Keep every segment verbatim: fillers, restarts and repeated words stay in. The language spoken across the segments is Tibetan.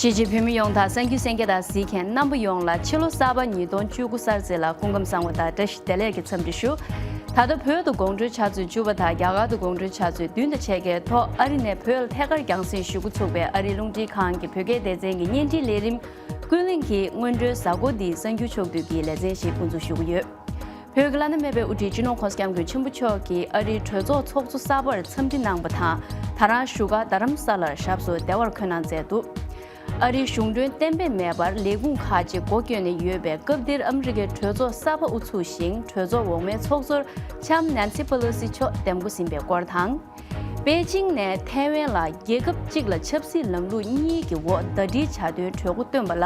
གཞིས་བྱེས་བོད་མི་ཡོངས་དང་གསར་འགྱུར་གསན་མཁན་དང་གཟིགས་མཁན་རྣམ་པ་ཡོངས་ལ་ཕྱི་ལོ་གསར་པ་ཉིས་སྟོང་བཅུ་དགུ་གསར་ཚེས་ལ་སྐུ་ཁམས་བཟང་བ་དང་བཀྲ་ཤིས་བདེ་ལེགས་ཀྱི་འཚམས་འདྲི་ཞུ། ད་ལྟ་བོད་དུ་དགོང་དྲོའི་ཆུ་ཚོད་བཅུ་པ་དང་རྒྱ་གར་དུ་དགོང་དྲོའི་ཆུ་ཚོད་བདུན་དང་ཕྱེད་ཀའི་ཐོག་ཨ་རི་ནས་བོད་ལ་ཐད་ཀར་རྒྱང་སྲིང་ཞུ་འགོ་ཚུགས་པའི་ཨ་རིའི་རླུང་འཕྲིན་ཁང་གི་བོད་སྐད་སྡེ་ཚན་གྱི་བརྙན་འཕྲིན་ལས་རིམ་ཀུན་གླེང་གི་སྔོན་འགྲོའི་གཟའ་འཁོར་འདིའི་གསར་འགྱུར་ཕྱོགས་བསྡུས་ཀྱི་ལེ་ཚན་ཞིག་དབུ་འཛུགས་ཞུ་གི་ཡོད། བོད་ཀྱི་བླ་ན་མེད་པའི་དབུ་ཁྲིད་སྤྱི་ནོར་༧གོང་ས་༧སྐྱབས་མགོན་ཆེན་པོ་མཆོག་གིས་ཨ་རིའི་གྲོས་ཚོགས་ཚོགས་གཙོ་གསར་པར་འཚམས་འདྲི་གནང་བ་དང་། ད་རང་བཞུགས་སྒར་རྡ་རམ་ས་ལར་ཞབས་སོར་བདེ་བར་འཁོད་གནང་མཛད་འདུག་ཨ་རིའི་གཞུང་གྲོན་གཏན་འབེབས་མེད་པར་ལས་ཁུངས་ཁག་ཅིག་སྒོ་བསྐྱོན་ནས་ཡོད་པའི་སྐབས་འདིར་ཨ་མི་རི་ཀའི་གྲོས་ཚོགས་གསར་པ་དབུ་ཚུགས་ཤིང་། གྲོས་ཚོགས་འོག་མའི་ཚོགས་གཙོར་ལྕམ་ནན་སི་པེ་ལོ་སི་མཆོག་འདེམས་བསྐོ་ཟིན་པའི་སྐོར་དང་། པེ་ཅིང་ནས་ཐའེ་ཝན་ལ་རྒྱལ་ཁབ་གཅིག་ལ་ཆབ་སྲིད་ལམ་ལུགས་གཉིས་ཀྱི་འོག་ཟླ་སྒྲིལ་བྱ་དོན་གྲོས་འགོ་བཏོན་པ་ལ་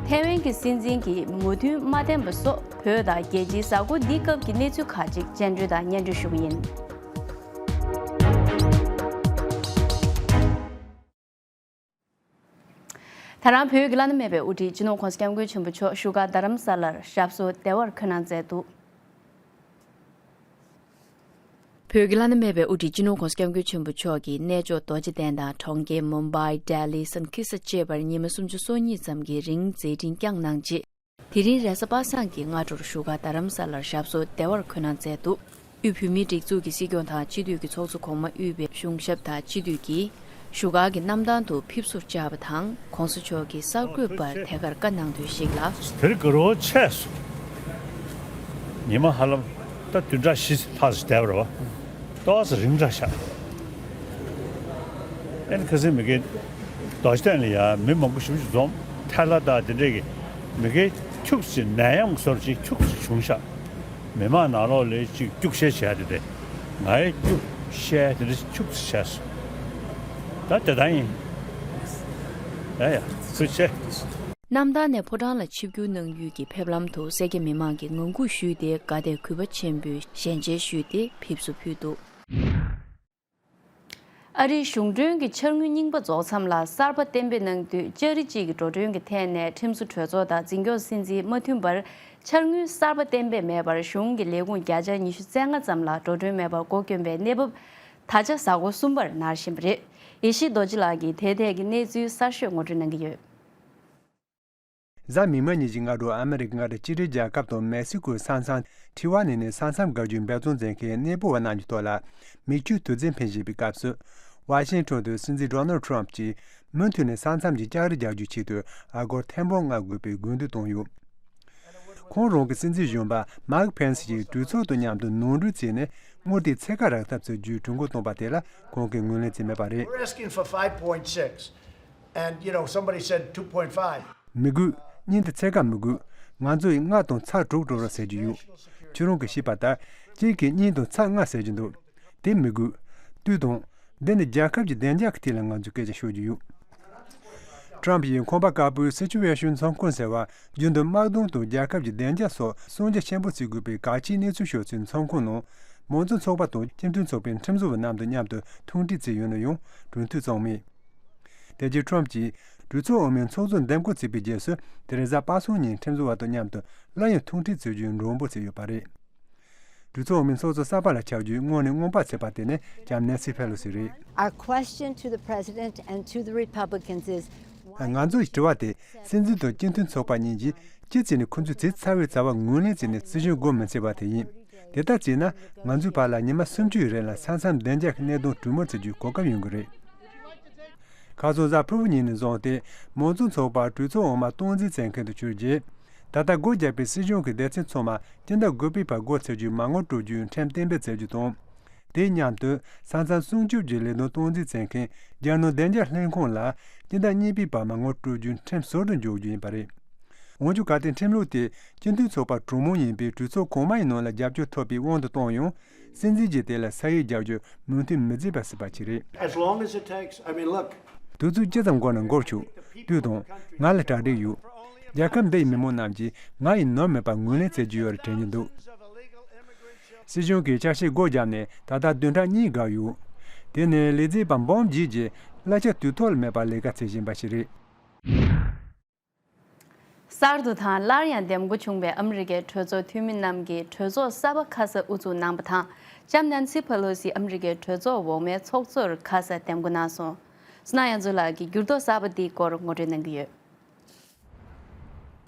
ཐའེ་ཝན་གྱི་སྲིད་འཛིན་གྱིས་མོས་མཐུན་མ་བསྟན་པ་སོགས། བོད་དང་རྒྱལ་སྤྱིའི་གཟའ་འཁོར་འདིའི་སྐབས་ཀྱི་གནས་ཚུལ་ཁག་ཅིག་སྤྱན་འགྲོལ་དང་སྙན་སྒྲོན་ཞུ་གི་ཡིན། ད་རང་བོད་ཀྱི་བླ་ན་མེད་པའི་དབུ་ཁྲིད་སྤྱི་ནོར་༧གོང་ས་༧སྐྱབས་མགོན་ཆེན་པོ་མཆོག་བཞུགས་སྒར་རྡ་རམ་ས་ལར་ཞབས་སོར་བདེ་བར་འཁོད་གནང་མཛད་འདུག་བོད་ཀྱི་བླ་ན་མེད་པའི་དབུ་ཁྲིད་སྤྱི་ནོར་༧གོང་ས་༧སྐྱབས་མགོན་ཆེན་པོ་མཆོག་གིས་གནས་མཆོག་རྡོ་རྗེ་གདན་དང་གྲོང་ཁྱེར་མུམ་བྷའི། ལྡི་ལི། སན་ཁི་སི་བཅས་པར་ཉི་མ་སུམ་ཅུ་སོ་གཉིས་ཙམ་གྱི་རིང་མཛད་འཕྲིན་བསྐྱངས་གནང་རྗེས། དེ་རིང་རེས་གཟའ་པ་སངས་ཀྱི་སྔ་དྲོར་བཞུགས་སྒར་རྡ་རམ་ས་ལར་ཞབས་སོར་བདེ་བར་འཁོད་གནང་མཛད་འདུག་དབུས་བོད་མིའི་སྒྲིག་འཛུགས་ཀྱི་སྲིད་སྐྱོང་དང་སྤྱི་འཐུས་ཀྱི་ཚོགས་གཙོ་གོང་མ་དབུས་པའི་གཞུང་ཞབས་དང་སྤྱི་འཐུས་ཀྱིས་བཞུགས་སྒར་གྱི་གནམ་ཐང་དུ་ཕེབས་བསུ་བཅར་བ་དང་། ༸གོང་ས་མཆོག་གིས་གསར་འགོད་པར་ཐད་ཀར་བཀའ་གནང་དོན་ཞིག་ལ། དེ་རིང་དགའ་རོགས་ཆེ་སོང་། ཉི་མ་ཧ་ལམ་ད་བདུན་ཕྲག་བཞི་ལྷག་ཙམ་བསྡད་པ་རེད་བ། ཏོག་ཙམ་རིང་དྲགས་ཤག་ཨ་ནི་ཁ་སང་མི་གེ་རྡོ་རྗེ་གདན་ལ་ཡ་མི་མང་པོ་ཞེ་པོ་ཅིག་འཛོམས། ཐལ་བ་དང་དེ་འདྲས་ཀྱི་མི་གེ་ཁྱུག་ཙམ་ནད་ཡམས་བཟོ་འདྲ་ཅིག་ཁྱུག་ཙམ་བྱུང་ཤག་མི་མང་ནང་ལོགས་ལ་ཅིག་སྐྱུག་བཤལ་བྱས་དེ་འདྲས། ང་ཡང་སྐྱུག་བཤལ་དེ་འདྲས་ཁྱུག་ཙམ་བྱས་སོང་། ད་དེ་ལྟར་ཡིན། ཡ་ཡ་ཐུགས་རྗེ་ཆེ། གནམ་ཐང་ནས་ཕོ་བྲང་ལ་ཆིབས་བསྒྱུར་གནང་ཡུལ་གྱི་ཕེབས་ལམ་དུ་སེར་སྐྱ་མི་མང་གིས་ངང་སྒུག་ཞུས་ཏེ་དགའ་དད་གུས་པ་ཆེན་པོས་ཞལ་མཇལ་ཞུས་ཏེ་ཕེབས་བསུ་ཕུལ་འདུག་ཨ་རིའི་གཞུང་གྲོན་གྱི་འཆར་དངུལ་རྙིང་པ་རྫོགས་མཚམས་ལ་གསར་པ་གཏན་འབེབས་གནང་དུས། ལྕགས་རི་གཅིག་གི་འགྲོ་གྲོན་གྱི་ཐད་ནས་ཁྲིམས་བཟོ་གྲོས་ཚོགས་དང་འཛིན་སྐྱོང་སྲིད་འཛིན་མ་མཐུན་པར་འཆར་དངུལ་གསར་པ་གཏན་འབེབས་མེད་པར་གཞུང་གི་ལས་ཁུངས་བརྒྱ་ཆ་ཉི་ཤུ་རྩ་ལྔ་ཙམ་ལ་འགྲོ་གྲོན་མེད་པར་སྒོ་བསྐྱོན་པའི་གནས་བབ་ད་ཆ་གཟའ་འཁོར་གསུམ་པར་ནར་བཞིན་པ་རེད། ཡེ་ཤེས་རྡོ་རྗེ་ལགས་ཀྱིས་དེའི་ཐད་ཀྱི་གནས་ཚུལ་གསར་ཤོས་ངོ་སྤྲོད་གནང་གི་ཡོད། གཟའ་མིག་དམར་ཉིན་གྱི་སྔ་དྲོ་ཨ་མི་རི་ཀའི་མངའ་སྡེ་ཅི་ཊི་རྒྱལ་ཁབ་དང་མེག་སི་ཀོའི་ས་མཚམས་ཐི་ཝ་ནི་ནས་ས་མཚམས་བརྒལ་རྒྱུའི་འབད་བརྩོན་མཛད་མཁན་གནས་སྤོ་བ་རྣམས་ཀྱི་ཐོག་ལ་མིག་ཆུའི་དུག་རྫས་འཕེན་བཞིན་པའི་སྐབས་སུ། ཝ་ཤིང་ཊོན་དུ་སྲིད་འཛིན་ཌོ་ནལ་ཌི་ཊརམ་གྱིས་མུ་མཐུད་ནས་ས་མཚམས་ཀྱི་ལྕགས་རི་རྒྱག་རྒྱུའི་ཆེད་དུ་ཨ་སྒོར་ཐེར་འབུམ་ལྔ་དགོས་པའི་དགོས་འདུན་བཏོན་ཡོད། ཁོང་རང་གི་སྲིད་འཛིན་གཞོན་པ་མཱིག་ཕེན་སི་ཡིས་གྲོས་ཚོགས་དང་མཉམ་དུ་ནོར་འཁྲུལ་བྱས་ནས་དངུལ་དེ་ཚད་བཀག་རག་ཐབས་བྱ་རྒྱུའི་གྲོས་འགོ་བཏོན་པ་དེ་ལ་ཁོང་གིས་ངོས་ལེན་བྱས་མེད་པ་རེད། We're asking for five point six, and, you know, somebody said two point five. མི་དགོས། གཉིས་དེ་ཚད་བཀག་མི་དགོས། ང་ཚོ་ཡིས་ལྔ་དང་ཚེག་དྲུག་སྤྲོད་རོགས་ཟེར་གྱི་ཡོད། ཁྱེད་རང་གིས་ཤེས་པ་ལྟར། གཅིག་གིས་གཉིས་དང་ཚེག་ལྔ་ཟེར་གྱི་འདུག་དེ་མི་དགོས། ལྟོས་དང་། འདི་ནི་རྒྱལ་ཁབ་ཀྱི་བདེ་འཇགས་ཀྱི་ཐད་ལ་ང་ཚོས་སྐད་ཆ་ཤོད་ཀྱི་ཡོད། ཊརམ་ཡིས་ཁང་པ་དཀར་པོའི་སི་ཅུ་ཨེ་ཤན་ཚོགས་ཁང་ཟེར་བ་རྒྱུན་དུ་དམག་དོན་དང་རྒྱལ་ཁབ་ཀྱི་བདེ་འཇགས་སོགས་སྲུང་བརྩི་ཆེན་པོ་བྱེད་དགོས་པའི་གལ་ཆེའི་གནས་ཚུལ་ཤོད་སའི་ཚོགས་ཁང་ནང་། མང་གཙོ་ཚོགས་པ་དང་སྤྱི་མཐུན་ཚོགས་པའི་ཁྲིམས་བཟོ་བ་རྣམས་དང་མཉམ་དུ་ཐུག་འཕྲད་བྱས་ཡོད་ན་ཡང་གྲོས་མཐུན་བྱུང་མེད། དེ་རྗེས་ཊརམ་གྱིས་གྲོས་ཚོགས་འོག་མའི་ཚོགས་གཙོ་འདེམས་བསྐོ་བྱས་པའི་རྗེས་སུ། དེ་རིང་གཟའ་པ་སངས་ཉིན་ཁྲིམས་བཟོ་བ་དང་མཉམ་དུ་སླར་ཡང་ཐུག་འཕྲད་བྱ་རྒྱུའི་མགྲོན་པོ་བྱས་ཡོད་པ་རེད། གྲོས་ཚོགས་འོག་མའི་ཚོགས་གཙོ་གསར་པ་ལ་ཆགས་རྒྱུའི་དངོས་གནས་སྔོན་དཔག་བྱས་པ་དེ་ནི་ལྕམ་ནེན་སི་ཕེ་ལོ་སི་རེད། Our question to the president and to the Republicans is, why ང་ཚོའི་དྲི་བ་དེ། སྲིད་འཛིན་དང་སྤྱི་མཐུན་ཚོགས་པ་གཉིས་ཀྱིས་ཅི་བྱས་ནས་ཁོ་ཚོས་བྱས་ཚར་བའི་བྱ་བ་ངོས་ལེན་བྱས་ནས་སྲིད་གཞུང་སྒོ་མི་འབྱེད་པ་དེ་ཡིན། དེ་ལྟར་བྱས་ན། ང་ཚོའི་བར་ལ་ཉི་མ་སུམ་ཅུའི་རིང་ལ་ས་མཚམས་བདེ་འཇགས་ཀྱི་གནད་དོན་གྲོས་མོལ་བྱེད་རྒྱུའི་གོ་སྐབས་ཡོང་གི་རེད། ཁ་སང་གཟའ་ཕུར་བུ་ཉིན་ནས་བཟུང་སྟེ། མང་གཙོ་ཚོགས་པ་གྲོས་ཚོགས་འོག་མ་སྟངས་འཛིན་བྱེད་མཁན་དུ་གྱུར་རྗེས། ད་ལྟ་སྒོ་བརྒྱབ་པའི་སྲིད་གཞུང་གི་སྡེ་ཚན་ཚང་མ་སྤྱི་ཟླ་དགུ་པའི་བར་སྒོ་ཕྱེ་རྒྱུའི་མ་དངུལ་སྤྲོད་རྒྱུའི་ཁྲིམས་གཏན་འབེབས་བྱེད་རྒྱུ་དང་། དེའི་མཉམ་དུ། ས་མཚམས་སྲུང་སྐྱོབ་ཀྱི་ལས་དོན་སྟངས་འཛིན་བྱེད་མཁན་རྒྱལ་ནང་བདེ་འཇགས་ལྷན་ཁང་ལ་སྤྱི་ཟླ་གཉིས་པའི་བར་མ་དངུལ་སྤྲོད་རྒྱུའི་ཁྲིམས་ཟུར་དུ་འཇོག་རྒྱུ་ཡིན་པ་རེད། འོན་ཀྱང་གལ་ཏེ་ཁྲིམས་ལུགས་དེ་སྤྱི་མཐུན་ཚོགས་པ་གྲོས་མོལ་ཡིན་པའི་གྲོས་ཚོགས་གོང་མ་ཡི་ནང་ལ་རྒྱབ་སྐྱོར་ཐོབ་པའི་དབང་དུ་བཏང་ཡང་། སྲིད་འཛིན་གྱིས་དེ་ལ་ས་ཡིག་རྒྱག་རྒྱུ་མོས་མཐུན་མི་བྱེད་པ་སྲིད་པ་ཅིག་རེད། As long as it takes, I mean, look. དུས་ཚོད་ཅི་ཙམ་འགོར་ན་འགོར་ཆོག་ལྟོས་དང་། ང་ལ་གྲ་སྒྲིག་ཡོད། རྒྱལ་ཁབ་འདི་ཡི་མི་མང་རྣམས་ཀྱིས་ང་ཡི་ནོར་མེད་པར་ངོས་ལེན་བྱེད་ཀྱི་ཡོད་རེད་དྲན་གྱི་འདུག་སྲིད་གཞུང་གིས་ཆ་ཤས་སྒོ་བརྒྱབ་ནས་ད་ལྟ་བདུན་ཕྲག་གཉིས་འགོར་ཡོད། དེ་ནི་ལས་བྱེད་པ་འབུམ་བརྒྱད་ཀྱིས་གླ་ཆ་དུས་ཐོག་ལ་མེད་པར་ལས་ཀ་བྱེད་བཞིན་པ་ཞིག་རེད། གསར་དུ་དང་སླར་ཡང་འདེམས་བསྐོ་བྱུང་བའི་ཨ་མི་རི་ཀའི་གྲོས་ཚོགས་འཐུས་མི་རྣམས་ཀྱིས་གྲོས་ཚོགས་གསར་པ་ཁ་གསལ་དབུ་འཛུགས་གནང་བ་དང་། ལྕམ་ནན་སི་ཕེ་ལོ་སི་ཨ་མི་རི་ཀའི་གྲོས་ཚོགས་འོག་མའི་ཚོགས་གཙོར་ཁ་གསལ་འདེམས་བསྐོ་གནང་སོང་། སྣ་ཡང་ཚུལ་ལགས་ཀྱིས་འགྱུར་ལྡོག་གསར་པ་འདིའི་སྐོར་ངོ་སྤྲོད་གནང་གི་ཡོད།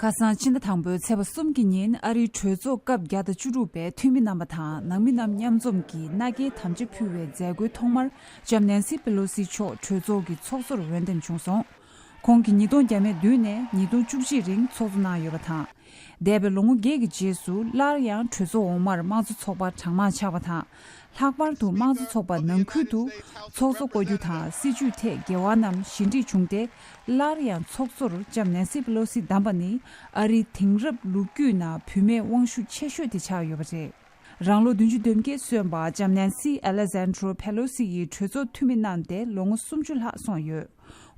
ཁ་སང་ཕྱི་ཟླ་དང་པོའི་ཚེས་པ་གསུམ་གྱི་ཉིན་ཨ་རིའི་གྲོས་ཚོགས་སྐབས་བརྒྱ་དང་བཅུ་དྲུག་པའི་འཐུས་མི་རྣམ་པ་དང་ནང་མི་རྣམས་མཉམ་འཛོམས་ཀྱིས་མནའ་སྐྱེལ་དམ་བཅའ་ཕུལ་བའི་མཛད་སྒོའི་ཐོག་མར་ལྕམ་ནན་སི་པེ་ལོ་སི་མཆོག་གྲོས་ཚོགས་ཀྱི་ཚོགས་གཙོར་འོས་འདེམས་བྱུང་སོང་། ཁོང་གིས་ཉིས་སྟོང་བརྒྱ་མེད་བདུན་ནས་ཉིས་སྟོང་བཅུ་གཅིག་རིང་ཚོགས་གཙོ་གནང་ཡོད་པ་དང་། འདས་པའི་ལོ་ངོ་བརྒྱད་ཀྱི་རྗེས་སུ་སླར་ཡང་གྲོས་ཚོགས་འོག་མར་དམངས་གཙོ་ཚོགས་པ་གྲངས་མང་ཆགས་པ་དང་། ལྷག་པར་དུ་དམངས་གཙོ་ཚོགས་པ་ནང་ཁུལ་དུ་ཚོགས་གཙོ་བསྐོ་རྒྱུ་དང་སྲིད་བྱུས་ཐད་འགལ་བ་རྣམས་ཞི་འགྲིག་བྱུང་སྟེ། སླར་ཡང་ཚོགས་གཙོར་ལྕམ་ནན་སི་པེ་ལོ་སི་བདམས་པ་ནི་ཨ་རིའི་དེང་རབས་ལོ་རྒྱུས་ནང་བུད་མེད་དབང་ཤུགས་ཆེ་ཤོས་དེ་ཆགས་ཡོད་པ་རེད། རང་ལོ་བདུན་ཅུ་དོན་བརྒྱད་སོན་པ་ལྕམ་ནན་སི་ཨ་ལེག་ཟན་ཌྲོ་ཕེ་ལོ་སི་ཡིས་གྲོས་ཚོགས་འཐུས་མི་གནང་སྟེ་ལོ་ངོ་སུམ་ཅུ་ལྷག་སོང་ཡོད།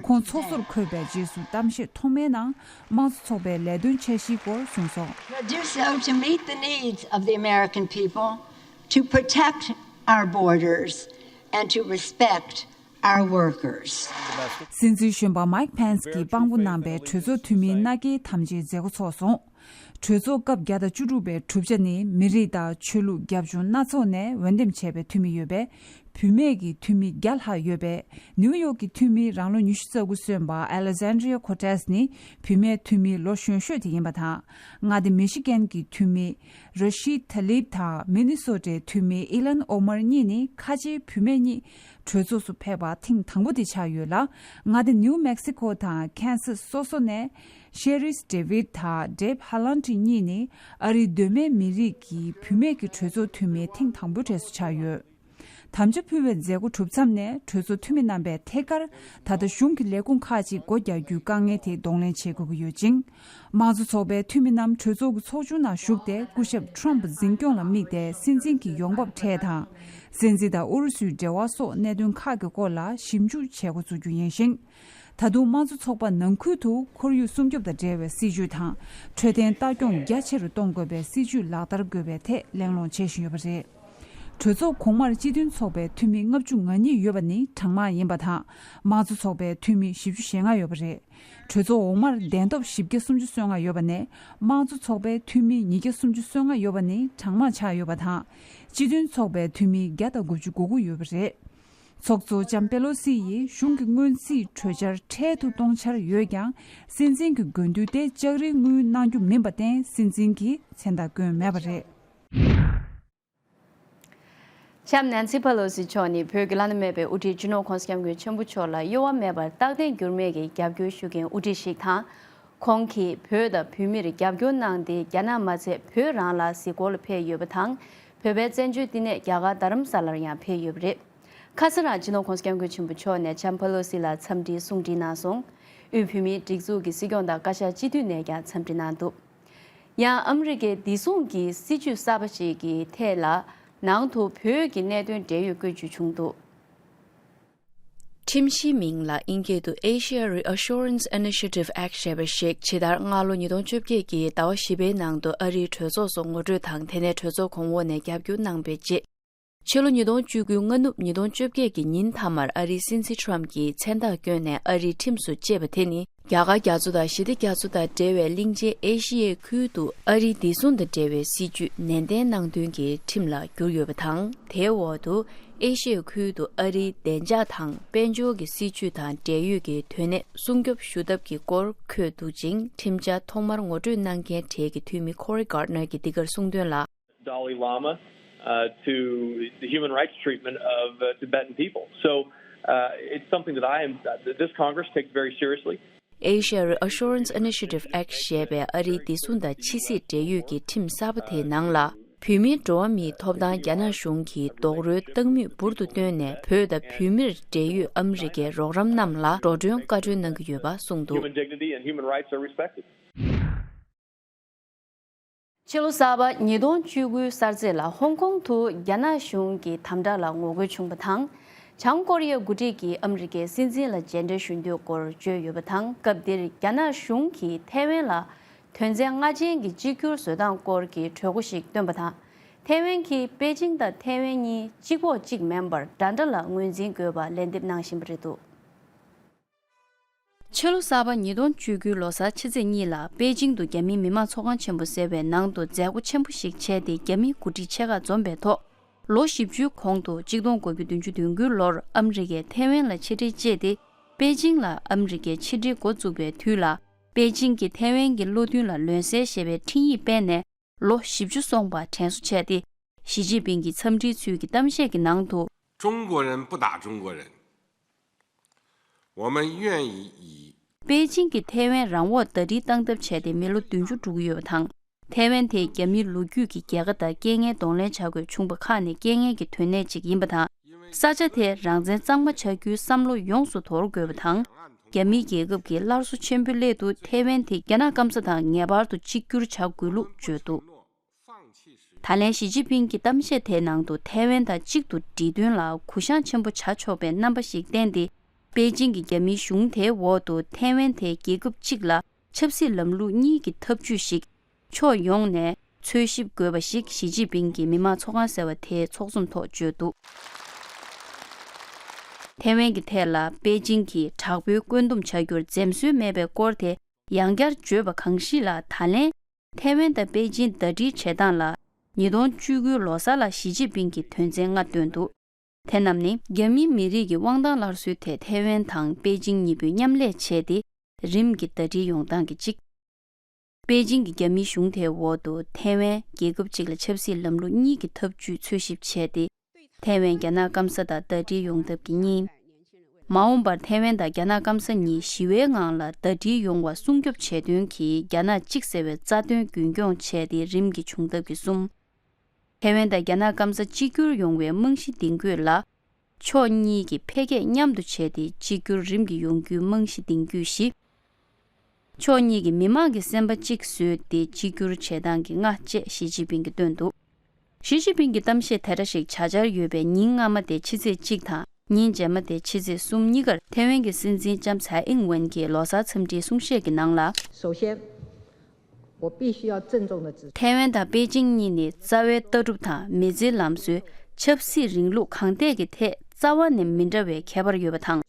ཁོང་ཚོགས་གཙོར་འཁོད་པའི་རྗེས་སུ་གཏམ་བཤད་ཐོག་མའི་ནང་དམངས་གཙོ་ཚོགས་པའི་ལས་དོན་འཆར་གཞིའི་སྐོར་གསུངས་སོང་། To do so to meet the needs of the American people, to protect our borders, and to respect our workers. སྲིད་འཛིན་གཞོན་པ་མའིག་ཕེན་སི་གིས་དཔང་པོ་གནང་པའི་གྲོས་ཚོགས་འཐུས་མིའི་མནའ་སྐྱེལ་དམ་བཅའི་མཛད་སྒོ་ཚོགས་སོང་། གྲོས་ཚོགས་སྐབས་བརྒྱ་དང་བཅུ་དྲུག་པའི་གྲུབ་ཆ་ནི་མི་རིགས་དང་ཆོས་ལུགས་རྒྱབ་ལྗོངས་སྣ་ཚོགས་ནས་འོས་འདེམས་བྱས་པའི་འཐུས་མི་ཡོད་པས། བུད་མེད་ཀྱི་འཐུས་མི་བརྒྱ་ལྷག་ཡོད་པས། ནིའུ་ཡོག་གི་འཐུས་མི་རང་ལོ་ཉི་ཤུ་རྩ་དགུ་སོན་པ་ཨ་ལེག་ཟན་ཌྲི་ཡ་ཁོ་ཏེས་ནི་བུད་མེད་འཐུས་མི་ལོ་གཞོན་ཤོས་དེ་ཡིན་པ་དང་། མངའ་སྡེ་མི་ཤི་གན་གྱི་འཐུས་མི་ར་ཤིད་ཐ་ལིབ་དང་མི་ནི་སོ་ཊའི་འཐུས་མི་ཨི་ལན་ཨོ་མར་གཉིས་ནི་ཁ་ཆེའི་བུད་མེད་གཉིས་གྲོས་ཚོགས་སུ་ཕེབས་པ་ཐེངས་དང་པོ་དེ་ཆགས་ཡོད་ལ། མངའ་སྡེ་ནིའུ་མེག་སི་ཁོ་དང་ཁན་སཱ་སོ་སོ་ནས་ཤེ་རིས་ཌེ་ཝིད་དང་ཌེབ་ཧ་ལན་ཌི་གཉིས་ནི་ཨ་རིའི་གདོད་མའི་མི་རིགས་ཀྱི་བུད་མེད་ཀྱི་གྲོས་ཚོགས་འཐུས་མི་ཐེངས་དང་པོའི་གྲས་སུ་ཆགས་ཡོད། དམ་བཅའ་ཕུལ་བའི་མཛད་སྒོ་གྲུབ་མཚམས་ནས་གྲོས་ཚོགས་འཐུས་མི་རྣམ་པས་ཐད་ཀར་ད་ལྟ་གཞུང་གི་ལས་ཁུངས་ཁག་ཅིག་སྒོ་རྒྱག་རྒྱུའི་དཀའ་ངལ་དེ་གདོང་ལེན་བྱེད་དགོས་ཀྱི་ཡོད་ཅིང་། དམངས་གཙོ་ཚོགས་པའི་འཐུས་མི་རྣམས་གྲོས་ཚོགས་ཀྱི་ཚོགས་ཆུང་ནང་ཞུགས་ཏེ་སྐུ་ཞབས་ཊམ་ཕ་འཛིན་སྐྱོང་ལ་དམིགས་ཏེ་སྲིད་འཛིན་གྱི་ཡོང་འབབ་ཁྲལ་དང་། སྲིད་འཛིན་དང་ཨུ་རུ་སུའི་འབྲེལ་བ་སོགས་གནད་དོན་ཁག་གི་སྐོར་ལ་ཞིབ་འཇུག་བྱེད་འགོ་ཚུགས་རྒྱུ་ཡིན་ཞིང་། ད་དུང་དམངས་གཙོ་ཚོགས་པ་ནང་ཁུལ་དུ་ཁོར་ཡུག་སྲུང་སྐྱོབ་དང་འབྲེལ་བའི་སྲིད་ཇུས་དང་འཕྲོད་བསྟེན་ལྟ་སྐྱོང་རྒྱ་ཆེ་རུ་གཏོང་དགོས་པའི་སྲིད་ཇུས་ལག་བསྟར་དགོས་པའི་ཐད་གླེང་སློང་བྱེད་བཞིན་ཡོད་པ་རེད། གྲོས་ཚོགས་གོང་མར་སྤྱི་མཐུན་ཚོགས་པའི་འཐུས་མི་ལྔ་བཅུ་ང་གཉིས་ཡོད་པ་ནི་གྲངས་མང་ཡིན་པ་དང་། དམངས་གཙོ་ཚོགས་པའི་འཐུས་མི་བཞི་བཅུ་ཞེ་ལྔ་ཡོད་པ་རེད། གྲོས་ཚོགས་འོག་མར་གདན་ཐོབ་བཞི་བརྒྱ་སུམ་ཅུ་སོ་ལྔ་ཡོད་པ་ནས་དམངས་གཙོ་ཚོགས་པའི་འཐུས་མི་ཉིས་བརྒྱ་སུམ་ཅུ་སོ་ལྔ་ཡོད་པ་ནི་གྲངས་མང་ཆགས་ཡོད་པ་དང་། སྤྱི་མཐུན་ཚོགས་པའི་འཐུས་མི་བརྒྱ་དང་དགུ་བཅུ་གོ་དགུ་ཡོད་པ་རེད། ཚོགས་གཙོ་ལྕམ་པེ་ལོ་སི་ཡིས་གཞུང་གི་སྔོན་རྩིས་གྲོས་འཆར་འཕྲལ་དུ་གཏོང་འཆར་ཡོད་ཀྱང་། སྲིད་འཛིན་གྱི་དགོས་འདུན་དེ་ལྕགས་རིའི་དངུལ་གནང་རྒྱུ་མིན་པར་བརྟེན་སྲིད་འཛིན་གྱིས་མཚན་རྟགས་བསྐྱོན་མེད་པ་རེད། ལྕམ་ནན་སི་པེ་ལོ་སི་མཆོག་ནི་བོད་ཀྱི་བླ་ན་མེད་པའི་དབུ་ཁྲིད་སྤྱི་ནོར་༸གོང་ས་༸སྐྱབས་མགོན་ཆེན་པོ་མཆོག་ལ་གཡོ་བ་མེད་པར་རྟག་བརྟན་འགྱུར་མེད་ཀྱི་རྒྱབ་སྐྱོར་ཞུ་མཁན་དབུ་ཁྲིད་ཞིག་དང་། ཁོང་གིས་བོད་དང་བོད་མིར་རྒྱབ་སྐྱོར་གནང་སྟེ། རྒྱ་ནག་མ་ཚད་བོད་རང་ལ་གཟིགས་སྐོར་ལ་ཕེབས་ཡོད་པ་དང་། བོད་པའི་བཙན་བྱོལ་བསྟི་གནས་རྒྱ་གར་རྡ་རམ་ས་ལར་ཡང་ཕེབས་ཡོད་པ་རེད། ཁ་སང་རང་སྤྱི་ནོར་༸གོང་ས་༸སྐྱབས་མགོན་ཆེན་པོ་མཆོག་ནས་ལྕམ་པེ་ལོ་སི་ལ་འཚམས་འདྲིའི་གསུང་འཕྲིན་གནང་སོང་། དབུས་བོད་མིའི་སྒྲིག་འཛུགས་ཀྱི་སྲིད་སྐྱོང་དང་བཀའ་ཤག་སྤྱི་འཐུས་ནས་ཀྱང་འཚམས་འདྲི་གནང་འདུག་ཡང་ཨ་མི་རི་ཀའི་བདེ་སྲུང་གི་སྲིད་ཇུས་གསར་པ་ཞིག་གི་ཐད་ལ། ནང་དུ་བོད་ཀྱི་གནད་དོན་འབྲེལ་ཡོད་བཀོད་ཇུས་བྱུང་འདུག་ཁྲིམས་གཞིའི་མིང་ལ་དབྱིན་སྐད་དུ་Asia Reassurance Initiative Act ཞེས་པ་ཞིག་ཇི་ལྟར་སྔ་ལོ་ཉིས་སྟོང་བཅོ་བརྒྱད་ཀྱི་ཟླ་བ་བཞི་པའི་ནང་དུ་ཨ་རིའི་གྲོས་ཚོགས་སུ་ངོ་སྤྲོད་དང་། དེ་ནས་གྲོས་ཚོགས་གོང་འོག་ནས་རྒྱབ་སྐྱོར་གནང་པའི་རྗེས། ཕྱི་ལོ་ཉིས་སྟོང་བཅུ་དགུ་སྔ་ནུབ་ཉིས་སྟོང་བཅོ་བརྒྱད་ཀྱི་ཉིན་མཐའ་མར་ཨ་རིའི་སྲིད་འཛིན་ཊམ་གྱིས་མཚན་རྟགས་བསྐྱོན་ནས་ཨ་རིའི་ཁྲིམས་སུ་བཅད་པ་དེ་ནི། རྒྱ་གར་རྒྱ་མཚོ་དང་ཞི་བདེ་རྒྱ་མཚོ་དང་འབྲེལ་བའི་གླིང་ཆེན་ཨེ་ཤི་ཡའི་ཁུལ་དུ་ཨ་རིའི་བདེ་སྲུང་དང་འབྲེལ་བའི་སྲིད་ཇུས་ནན་ཏན་གནང་དོན་གྱི་ཁྲིམས་ལ་བསྒྱུར་ཡོད་པ་དང་། དེའི་འོག་ཏུ་ཨེ་ཤི་ཡའི་ཁུལ་དུ་ཨ་རིའི་བདེ་འཇགས་དང་དཔལ་འབྱོར་གྱི་སྲིད་ཇུས་དང་འབྲེལ་ཡོད་ཀྱི་དོན་གནད་སྲུང་སྐྱོབ་ཞུ་ཐབས་ཀྱི་སྐོར་འཁོད་འདུག་ཅིང་། ཁྲིམས་འཆར་ཐོག་མར་ངོ་སྤྲོད་གནང་མཁན་གྲས་ཀྱི་འཐུས་མི་ཁོ་རི་གྷར་ནར་གྱིས་འདི་གར་གསུངས་དོན་ལ། Dalai Lama, uh, to the human rights treatment of, uh, Tibetan people. So, uh, it's something that I am, that this Congress takes very seriously. Asia Reassurance Initiative Act ཞེས་པའི་ཨ་རིའི་བདེ་སྲུང་དང་ཕྱི་སྲིད་འབྲེལ་ཡོད་ཀྱི་ཁྲིམས་གསར་པ་དེའི་ནང་ལ། བོད་མིའི་འགྲོ་བ་མིའི་ཐོབ་ཐང་རྒྱ་ནག་གཞུང་གིས་རྡོག་རོལ་བཏང་མུས་འབུར་དུ་བཏོན་ནས། བོད་དང་བོད་མིར་འབྲེལ་ཡོད་ཨ་མི་རི་ཀའི་རོགས་རམ་རྣམས་ལ་འགྲོ་གྲོན་བཀའ་འཁྲོལ་གནང་གི་ཡོད་པ་གསུངས་འདུག Human dignity and human rights are respected. ཕྱི་ལོ་གསར་པ་ཉིས་སྟོང་བཅུ་དགུ་གསར་ཚེས་ལ་ཧོང་ཀོང་དུ་རྒྱ་ནག་གཞུང་གི་དམ་དྲག་ལ་ངོ་རྒོལ་བྱུང་བ་དང་། བྱང་ཀོ་རི་ཡའི་འགོ་ཁྲིད་ཀྱིས་ཨ་མི་རི་ཀའི་སྲིད་འཛིན་ལ་མཇལ་འཕྲད་ཞུ་འདོད་སྐོར་བརྗོད་ཡོད་པ་དང་། སྐབས་འདིར་རྒྱ་ནག་གཞུང་གིས་ཐའེ་ཝན་ལ་དོན་ཚན་ལྔ་ཅན་གྱི་གཅིག་གྱུར་བཟོ་སྟངས་སྐོར་གྱི་གྲོས་འགོ་ཞིག་བཏོན་པ་དང་། ཐའེ་ཝན་གྱིས་པེ་ཅིང་དང་ཐའེ་ཝན་གཉིས་གཅིག་ཕོག་གཅིག་མིན་པར་འདྲ་འདྲ་ལ་ངོས་འཛིན་དགོས་པ་ལན་འདེབས་གནང་བཞིན་པ་རེད་འདུག་ཕྱི་ལོ་གསར་པ་ཉིས་སྟོང་བཅུ་དགུའི་ལོ་གསར་ཕྱི་ཚེས་གཉིས་ལ་པེ་ཅིང་དུ་རྒྱ་མིའི་མི་མང་ཚོགས་ཁང་ཆེན་པོ་ཟེར་བའི་ནང་དུ་མཛད་སྒོ་ཆེན་པོ་ཞིག་བྱས་ཏེ། རྒྱ་མིའི་འགོ་ཁྲིད་ཆེ་ཁག་འཛོམས་པའི་ཐོག་ལོ་བཞི་བཅུའི་གོང་དུ་གཅིག་སྟོང་དགུ་བརྒྱ་བདུན་ཅུ་དོན་དགུའི་ལོར་ཨ་མི་རི་ཀས་ཐའེ་ཝན་ལ་ཆེ་འབྲེལ་བཅད་དེ། པེ་ཅིང་ལ་ཨ་མི་རི་ཀའི་ཕྱི་འབྲེལ་འགོ་བཙུགས་པའི་དུས་ལ། པེ་ཅིང་གིས་ཐའེ་ཝན་གྱི་བློ་མཐུན་ལ་ལོན་གསལ་ཞེས་པའི་འཕྲིན་ཡིག་སྤེལ་ནས། ལོ་བཞི་བཅུ་སོང་བ་དྲན་གསོ་བྱས་ཏེ། ཞི་ཅིན་ཕིང་གི་འཚམས་འདྲིའི་ཚུལ་གྱི་གཏམ་བཤད་ཀྱི་ནང་དུ། 中国人不打中国人，我们愿意以 པེ་ཅིང་གིས་ཐའེ་ཝན་རང་དབང་ཟླ་སྒྲིལ་བཏང་ཐབས་བྱས་ཏེ་མི་ལོ་བདུན་ཅུ་འགྲོ་གི་ཡོད་པ་དང་། ཐའེ་ཝན་དེ་རྒྱ་མིའི་ལོ་རྒྱུས་ཀྱི་རྒྱལ་ཁ་དང་རྐྱེན་ངན་གདོང་ལེན་བྱ་དགོས་བྱུང་བ་ཁག་ནས་རྐྱེན་ངན་གྱི་དོན་གནད་ཅིག་ཡིན་པ་དང་། ས་ཆ་དེ་རང་བཙན་གཙང་མ་བྱ་རྒྱུའི་བསམ་བློ་ཡོངས་སུ་དོར་དགོས་པ་དང་། རྒྱ་མིའི་རྒྱལ་ཁབ་ཀྱི་སླར་གསོ་ཆེན་པོའི་སླད་དུ་ཐའེ་ཝན་དེ་རྒྱ་ནག་སྐམ་ས་དང་ངེས་པར་དུ་གཅིག་གྱུར་བྱ་དགོས་ལུགས་བརྗོད་འདུག། ད་ལན་ཞི་ཅིན་ཕིང་གི་གཏམ་བཤད་དེའི་ནང་དུ་ཐའེ་ཝན་དང་གཅིག་ཏུ་སྒྲིལ་དོན་ལ་གུ་བཤངས་ཆེན་པོ་བྱ་ཆོག་པའི་རྣམ་པ་ཞིག་བསྟན་ཏེ། པེ་ཅིང་གི་རྒྱ་མིའི་གཞུང་དེའི་འོག་ཏུ་ཐའེ་ཝན་དེ་རྒྱལ་ཁབ་གཅིག་ལ་ཆབ་སྲིད་ལམ་ལུགས་གཉིས་ཀྱི་འཐབ་ཇུས་ཤིག་ཕྱོགས་ཡོངས་ནས་འཚོལ་ཞིབ་དགོས་པ་ཞིག་ཞི་ཅིན་ཕིང་གིས་མི་དམངས་ཚོགས་ཁང་ཟེར་བ་དེའི་ཚོགས་འཛོམས་ཐོག་བརྗོད་འདུག། ཐའེ་ཝན་གྱི་ཐད་ལ་པེ་ཅིང་གིས་དྲག་པོའི་བཀོད་འདོམས་བྱ་རྒྱུར་འཛེམ་ཟོན་མེད་པའི་སྐོར་དེ་ཡང་བསྐྱར་བརྗོད་པ་གང་ཞིག་ལ། ད་ལན་ཐའེ་ཝན་དང་པེ་ཅིང་ཟླ་སྒྲིལ་བྱེད་སྟངས་ལ། ཉིས་སྟོང་བཅུ་དགུའི་ལོ་གསར་ལ་ཞི་ཅིན་ཕིང་གིས་དོན་ཚན་ལྔ་བཏོན་འདུག། དེ་རྣམས་ནི། རྒྱ་མིའི་མི་རིགས་ཀྱི་དབང་ཐང་སླར་གསོའི་ཐད་ཐའེ་ཝན་དང་པེ་ཅིང་གཉིས་པོས་མཉམ་ལས་བྱས་ཏེ། རིམ་གྱིས་ཟླ་སྒྲིལ་ཡོང་སྟངས་ཀྱི་གཅིག། པེ་ཅིང་གིས་རྒྱ་མིའི་གཞུང་དེའི་འོག་ཏུ་ཐའེ་ཝན་རྒྱལ་ཁབ་གཅིག་ལ་ཆབ་སྲིད་ལམ་ལུགས་གཉིས་ཀྱི་འཐབ་ཇུས་འཚོལ་ཞིབ་བྱས་ཏེ། ཐའེ་ཝན་རྒྱ་ནག་སྐམ་ས་དང་ཟླ་སྒྲིལ་ཡོང་ཐབས་ཀྱི་གཉིས། མ་འོངས་པར་ཐའེ་ཝན་དང་རྒྱ་ནག་སྐམ་ས་གཉིས་ཞི་བའི་ངང་ལ་ཟླ་སྒྲིལ་ཡོང་བ་སྲུང་སྐྱོབ་བྱེད་དོན་གྱིས་རྒྱ་ནག་གཅིག་ཟེར་བའི་རྩ་དོན་རྒྱུན་འཁྱོངས་བྱས་ཏེ་རིམ་གྱིས་བྱུང་ཐབས་ཀྱི་གསུམ། ཐའེ་ཝན་དང་རྒྱ་ནག་སྐམ་ས་གཅིག་གྱུར་ཡོང་བའི་རྨང་གཞི་འདིང་རྒྱུ་ལ། ཕྱོགས་གཉིས་ཀྱི་འཕེལ་རྒྱས་མཉམ་དུ་བྱས་ཏེ་གཅིག་གྱུར་རིམ་གྱིས་ཡོང་རྒྱུའི་རྨང་གཞི་འདིང་རྒྱུ་བཞི། ཕྱོགས་གཉིས་ཀྱི་མི་དམངས་ཀྱི་སེམས་པ་གཅིག་བཟོས་ཏེ་གཅིག་གྱུར་བྱེད་སྟངས་ཀྱི་ལྔ་བཅས་ཞི་ཅིན་ཕིང་གིས་བཏོན་འདུག། ཞི་ཅིན་ཕིང་གི་གཏམ་བཤད་དེ་འདྲ་ཞིག་བྱ་འཆར་ཡོད་པའི་ཉིན་སྔ་མ་དེ་ཕྱི་ཚེས་གཅིག་དང་ཉིན་རྗེས་མ་དེ་ཕྱི་ཚེས་གསུམ་གཉིས་ཀར་ཐའེ་ཝན་གྱི་སྲིད་འཛིན་ལྕམ་ཚའེ་ཨིང་ཝེན་གྱིས་ལོ་གསར་འཚམས་འདྲིའི་གསུང་བཤད་ཀྱི་ནང་ལ། 首先，我必须要郑重的指出， ཐའེ་ཝན་དང་པེ་ཅིང་གཉིས་ནི་རྩ་བའི་ལྟ་གྲུབ་དང་མི་ཚེའི་ལམ་སྲོལ། ཆབ་སྲིད་རིང་ལུགས་གང་ཐད་ཀྱི་ཐད་རྩ་བ་ནས་མི་འདྲ་བའི་ཁྱད་པར་ཡོད་པ་དང་།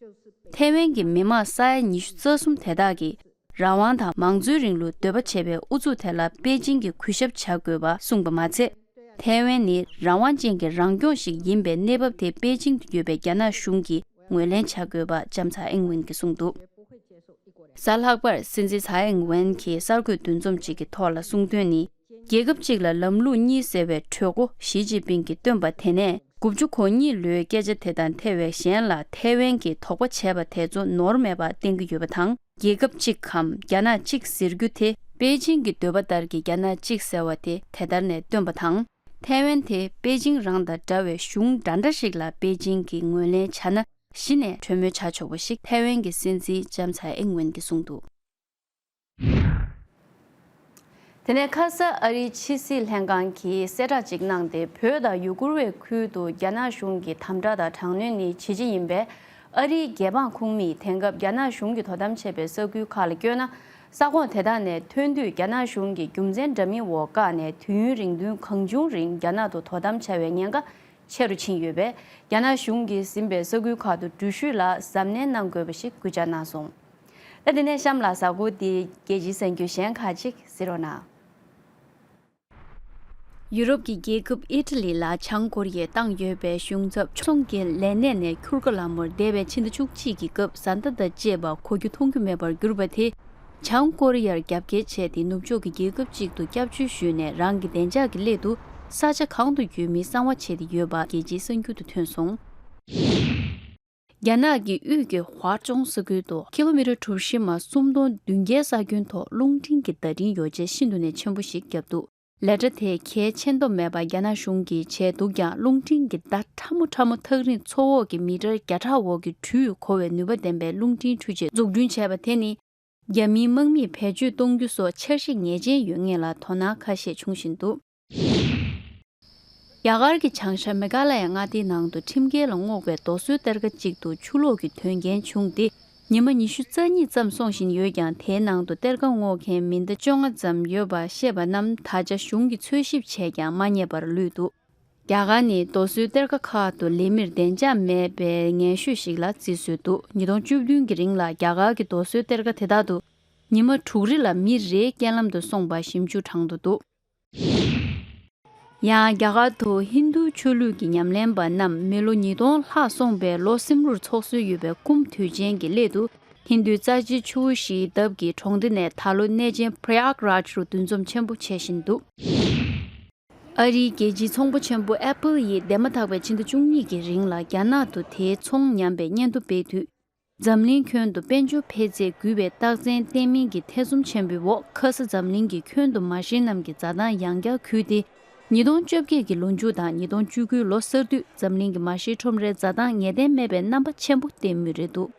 ཐའེ་ཝན་གྱི་མི་དམངས་ས་ཡ་ཉི་ཤུ་རྩ་གསུམ་དེ་དག་གིས་རང་དབང་དང་མང་གཙོའི་རིང་ལུགས་འདོད་པ་བྱེད་པའི་ཨུ་ཚུགས་དེ་ལ་པེ་ཅིང་གིས་གུས་ཞབས་བྱ་དགོས་པ་གསུངས་པ་མ་ཚད། ཐའེ་ཝན་ནི་རང་དབང་ཅན་གྱི་རང་སྐྱོང་ཞིག་ཡིན་པའི་གནས་བབ་དེ་པེ་ཅིང་དུ་ཡོད་པའི་རྒྱ་ནག་གཞུང་གིས་ངོས་ལེན་བྱ་དགོས་པ་ལྕམ་ཚའེ་ཨིང་ཝེན་གྱིས་གསུངས་འདུག། གཟའ་ལྷག་པར་སྲིད་འཛིན་ཚའེ་ཨིང་ཝེན་གྱིས་གསར་འགོད་འདུ་འཛོམས་ཤིག་གི་ཐོག་ལ་གསུངས་དོན་ནི། རྒྱལ་ཁབ་གཅིག་ལ་ལམ་ལུགས་གཉིས་ཟེར་བའི་གྲོས་འགོ་ཞི་ཅིན་ཕིང་གིས་བཏོན་པ་དེ་ནས་དགུ་བཅུ་གོ་གཉིས་ལོའི་སྐད་ཆ་དེ་དང་ཐེ་བའི་གཞན་ལ་ཐའེ་ཝན་གྱིས་དོགས་པ་བྱས་པ་དེ་ཚོ་ནོར་མེད་པ་བསྟན་གྱི་ཡོད་པ་དང་། རྒྱལ་ཁབ་གཅིག་གམ་རྒྱ་ནག་གཅིག་ཟེར་རྒྱུ་དེ་པེ་ཅིང་གི་འདོད་པ་ལྟར་གྱི་རྒྱ་ནག་གཅིག་ཟེར་བ་དེ་དེ་ལྟར་ནས་བཏོན་པ་དང་། ཐའེ་ཝན་དེ་པེ་ཅིང་རང་དང་འདྲ་བའི་གཞུང་འདྲ་འདྲ་ཞིག་ལ་པེ་ཅིང་གིས་ངོས་ལེན་བྱ་ན་གཞི་ནས་གྲོས་མོལ་བྱ་ཆོག་པ་ཞིག་ཐའེ་ཝན་གྱི་སྲིད་འཛིན་ལྕམ་ཚའེ་ཨིང་ཝེན་གྱིས་གསུངས་འདུག། དེ་ནས་ཁ་ས་ཨ་རིའི་ཕྱི་སྲིད་ལྷན་ཁང་གིས་གསལ་བསྒྲགས་ཤིག་གནང་སྟེ། བོད་དང་ཡུ་གུར་བའི་ཁུལ་དུ་རྒྱ་ནག་གཞུང་གི་དམ་དྲག་དང་དྲག་གནོན་ནི་ཇེ་ཆེ་ཡིན་པས། ཨ་རིའི་རྒྱལ་འབངས་ཁོངས་མིས་དེང་སྐབས་རྒྱ་ནག་གཞུང་གིས་དོ་དམ་བྱས་པའི་ས་ཁུལ་ཁག་ལ་བསྐྱོད་ན། ས་ཁོངས་དེ་དག་ནས་ཐོན་དུས་རྒྱ་ནག་གཞུང་གིས་རྒྱུ་མཚན་འདྲ་མིན་འོག་བཀག་ནས་དུས་ཡུན་རིང་ཐུང་གང་བྱུང་རིང་རྒྱ་ནག་ཏུ་དོ་དམ་བྱ་བའི་ཉེན་ཁ་ཆེ་རུ་ཕྱིན་ཡོད་པས། རྒྱ་ནག་གཞུང་གིས་ཟིན་པའི་ས་ཁུལ་ཁག་ཏུ་འགྲུལ་བཞུད་ལ་གཟབ་ནན་གནང་དགོས་པ་ཞིག་སྐུལ་ལྕག་གནང་སོང་། ད་དེ་ནས་གཤམ་ལ་གཟའ་འཁོར་འདིའི་རྒྱལ་སྤྱིའི་གསར་འགྱུར་གཞན་ཁག་ཅིག་གཟིགས་རོགས་གནང་། ཡུ་རོབ་ཀྱི་རྒྱལ་ཁབ་ཨི་ཊ་ལི་ལ་བྱང་ཀོ་རི་ཡས་བཏང་ཡོད་པའི་གཞུང་ཚབ་ཕྱོགས་མཚུངས་ཀྱི་ལས་གནས་ནས་འཁྱུར་ཀ་ལ་མོར་འདས་པའི་ཕྱི་ཟླ་བཅུ་གཅིག་གི་སྐབས་བཟའ་ཟླ་དང་བཅས་པ་གོ་རྒྱུ་མཐོང་རྒྱུ་མེད་པར་གྱུར་པ་དེ། བྱང་ཀོ་རི་ཡར་རྒྱབ་འགལ་བྱས་ཏེ་ནུབ་ཕྱོགས་ཀྱི་རྒྱལ་ཁབ་ཅིག་ཏུ་སྐྱབས་བཅོལ་ཞུས་ནས་རང་གི་བདེ་འཇགས་ཀྱི་སླད་དུ་ས་ཆ་གང་དུ་ཡོད་མིན་གསང་བ་བྱས་ཏེ་ཡོད་པ་རྒྱལ་སྤྱིའི་གསར་འགྱུར་དུ་ཐོན་སོང་། རྒྱ་ནག་གི་དབུས་ཀྱི་ཧྭ་ཅོང་ས་ཁུལ་དུ་ཀི་ལོ་མི་ཊར་གྲུ་བཞི་མ་སུམ་སྟོང་བདུན་བརྒྱའི་ས་ཁྱོན་ཐོག་རླུང་འཕྲིན་གྱི་བརྡ་འཕྲིན་ཡོ་བྱད་ཤིན་ཏུ་ནས་ཆེན་པོ་ཞིག་བརྒྱབ་འདུག། ལས་གྲྭ་དེས་གལ་ཆེ་མདོག་མེད་པར་རྒྱ་ནག་གཞུང་གིས་བྱས་འདུག་ཀྱང་རླུང་འཕྲིན་གྱི་བརྡ་ཕྲ་མོ་ཕྲ་མོ་ཐག་རིང་མཚོ་འོག་གི་མི་ཊར་བརྒྱ་ཕྲག་འོག་གི་དྲོད་གོ་བའི་ནུས་པ་ལྡན་པའི་རླུང་འཕྲིན་འཕྲུལ་ཆས་འཛུགས་སྐྲུན་བྱས་པ་དེ་ནི། རྒྱ་མིའི་དམག་མིས་བེད་སྤྱོད་གཏོང་རྒྱུ་སོགས་འཆར་གཞི་ངེས་ཅན་ཡོད་ངེས་ལ་དོ་སྣང་ཁ་ཤས་བྱུང་བཞིན་འདུག། རྒྱ་གར་གྱི་བྱང་ཤར་མེ་གྷ་ལ་ཡ་མངའ་སྡེའི་ནང་དུ་ཁྲིམས་འགལ་ལ་སྔོག་པའི་རྡོ་སོལ་གཏེར་ཁ་ཅིག་ཏུ་ཆུ་ལོག་གི་དོན་རྐྱེན་བྱུང་སྟེ། ཉི་མ་ཉི་ཤུ་རྩ་གཉིས་ཙམ་སོང་བཞིན་ཡོད་ཀྱང་། དེའི་ནང་དུ་གཏེར་ཁ་སྔོག་མཁན་མི་སྣ་བཅོ་ལྔ་ཙམ་ཡོད་པ་ཤེས་པ་རྣམས་ད་ཆ་གཞུང་གིས་འཚོལ་ཞིབ་བྱས་ཀྱང་མ་རྙེད་པར་ལུས་འདུག། རྒྱ་གར་ནི་རྡོ་སོལ་གཏེར་ཁ་ཁག་ཏུ་ལས་མིར་བདེ་འཇགས་མེད་པའི་ངན་ཤོས་ཤིག་ལ་བརྩི་སྲོལ་འདུག། ཉིས་སྟོང་བཅུ་བདུན་གྱི་རིང་ལ་རྒྱ་གར་གྱི་རྡོ་སོལ་གཏེར་ཁ་དེ་དག་ཏུ་ཉི་མ་དྲུག་རེ་ལ་མི་རེའི་རྐྱེན་ལམ་དུ་སོང་པ་ཞིབ་འཇུག་གྲངས་ཐོ་འདུག། ཡང་རྒྱ་གར་དུ་ཧིན་རྡུ་ཆོས་ལུགས་ཀྱི་ཉམས་ལེན་པ་རྣམས་མི་ལོ་ཉིས་སྟོང་ལྷག་སོང་བའི་ལོ་གསུམ་ལོར་ཚོགས་སྲོལ་ཡོད་པའི་ཀུམ་དུས་ཆེན་གྱི་སླད་དུ། ཧིན་རྡུའི་རྩ་ཆེའི་ཆུ་བོ་བཞིའི་འདབས་ཀྱི་གྲོང་སྡེ་ནས་ད་ལོ་གནས་ཆེན་པྲ་ཡཱག་རཱཇ་རུ་འདུ་འཛོམས་ཆེན་པོ་བྱེད་བཞིན་འདུག་ཨ་རིའི་རྒྱལ་སྤྱིའི་ཚོང་པ་ཆེན་པོ་ཨེ་པལ་ཡིས་འདས་མ་ཐག་པའི་ཕྱི་ཟླ་བཅུ་གཉིས་ཀྱི་རིང་ལ་རྒྱ་ནག་ཏུ་དེའི་ཚོང་ཉམས་པའི་སྙན་ཐོ་སྤེལ་དུས། འཛམ་གླིང་ཁྱོན་དུ་དཔལ་འབྱོར་འཕེལ་ཚད་རྒུད་པའི་རྟགས་མཚན་བསྟན་མིན་གྱི་ཐེ་ཚོམ་ཆེན་པོའི་འོག་ཁ་ས་འཛམ་གླིང་གི་ཁྱོན་དུ་མ་ཤེས་རྣམས་ཀྱི་འཛའ་ཐང་ཡང་བསྐྱར་རྒུད་དེ། ཉིས་སྟོང་བཅོ་བརྒྱད་ཀྱི་ལོ་མཇུག་དང་ཉིས་སྟོང་བཅུ་དགུའི་ལོ་གསར་དུས་འཛམ་གླིང་གི་མ་ཤེས་ཁྲོམ་རའི་འཛའ་ཐང་ངེས་གཏན་མེད་པའི་རྣམ་པ་ཆེན་པོ་བསྟན་མུས་རེད་འདུག་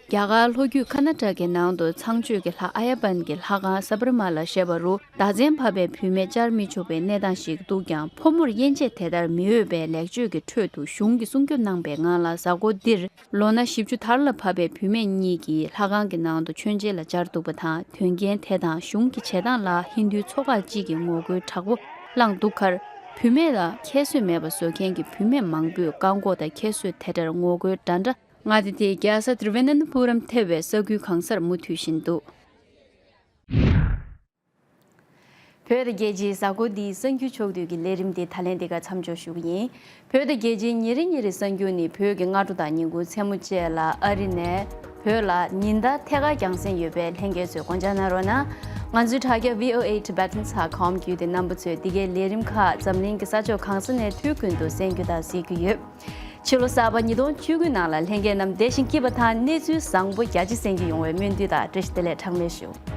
རྒྱ་གར་ལྷོ་རྒྱུད་ཁ་ན་ཊ་ཀའི་ནང་དུ་ཚངས་སྤྱོད་ཀྱི་ལྷ་ཨ་ཡ་པན་གྱི་ལྷ་ཁང་སབ་རི་མ་ལ་ཞེས་པ་རུ་བདག་འཛིན་བབས་པའི་བུད་མེད་བཅར་མི་ཆོག་པའི་གནས་སྟངས་ཤིག་འདུག་ཀྱང་། ཕོ་མོར་དབྱེ་འབྱེད་དེ་ལྟར་མི་འོས་པའི་ལེགས་བཅོས་ཀྱི་ཁྲོད་དུ་གཞུང་གིས་སྲུང་སྐྱོབ་གནང་པའི་ངང་ལ། གཟའ་འཁོར་འདིར་ལོ་ན་བཞི་བཅུ་དར་ལ་བབས་པའི་བུད་མེད་གཉིས་ཀྱིས་ལྷ་ཁང་གི་ནང་དུ་མཆོད་མཇལ་ལ་བཅར་འདུག་པ་དང་། དོན་རྐྱེན་དེ་དང་གཞུང་གི་བྱེད་སྟངས་ལ་ཧིན་རྡུའི་ཚོ་ཁག་ཅིག་གིས་ངོ་རྒོལ་དྲག་པོ་བསླངས་འདུག་ཁར། བུད་མེད་ལ་ཁྱད་གསོད་མེད་པ་བཟོ་མཁན་གྱི་བུད་མེད་མང་པོས་བཀག་འགོག་དང་ཁྱད་གསོད་དེ་འདྲར་ངོ་རྒོལ་འདྲ་འདྲ། མངའ་སྡེ་དེའི་རྒྱལ་ས་ཏིརུ་ཝན་ཐ་ན་པུ་རམ་ཐེ་བའི་ས་ཁུལ་གང་སར་མུ་མཐུད་བཞིན་འདུག་བོད་དང་རྒྱལ་སྤྱིའི་གཟའ་འཁོར་འདིའི་གསར་འགྱུར་ཕྱོགས་བསྡུས་ཀྱི་ལས་རིམ་འདི་ད་ལན་འདི་གར་མཚམས་འཇོག་ཞུ་གི་ཡིན། བོད་དང་རྒྱལ་སྤྱིའི་ཉིན་རེ་ཉིན་རེའི་གསར་འགྱུར་ནི་བོད་ཀྱི་སྔ་དྲོ་དང་ཉིན་གུང་མཚན་མོ་བཅས་ལ་ཨ་རི་ནས་བོད་ལ་ཉིན་ལྟར་ཐད་ཀར་རྒྱང་སྲིང་ཡོད་པས་ལྷན་རྒྱས་ཚོས་དགོངས་འཇགས་གནང་རོགས་གནང་། ང་ཚོའི་དྲ་རྒྱ་V O A Tibetans dot com བརྒྱུད་དེ་རྣམ་པ་ཚོས་འདི་གའི་ལས་རིམ་ཁག་འཛམ་གླིང་གི་ས་ཕྱོགས་གང་ས་ནས་དུས་ཀུན་ཏུ་གསན་རྒྱུ་དང་གཟིགས་རྒྱུ་ཡོད། ཕྱི་ལོ་གསར་པ་ཉིས་སྟོང་བཅུ་དགུ་ནང་ལ་ལྷན་རྒྱས་རྣམས་བདེ་ཞིང་སྐྱིད་པ་དང་གནས་ཚུལ་བཟང་པོ་རྒྱ་ཆེ་གསན་རྒྱུ་ཡོང་བའི་སྨོན་འདུན་དང་བཀྲ་ཤིས་བདེ་ལེགས་གྲངས་མེད་ཞུ།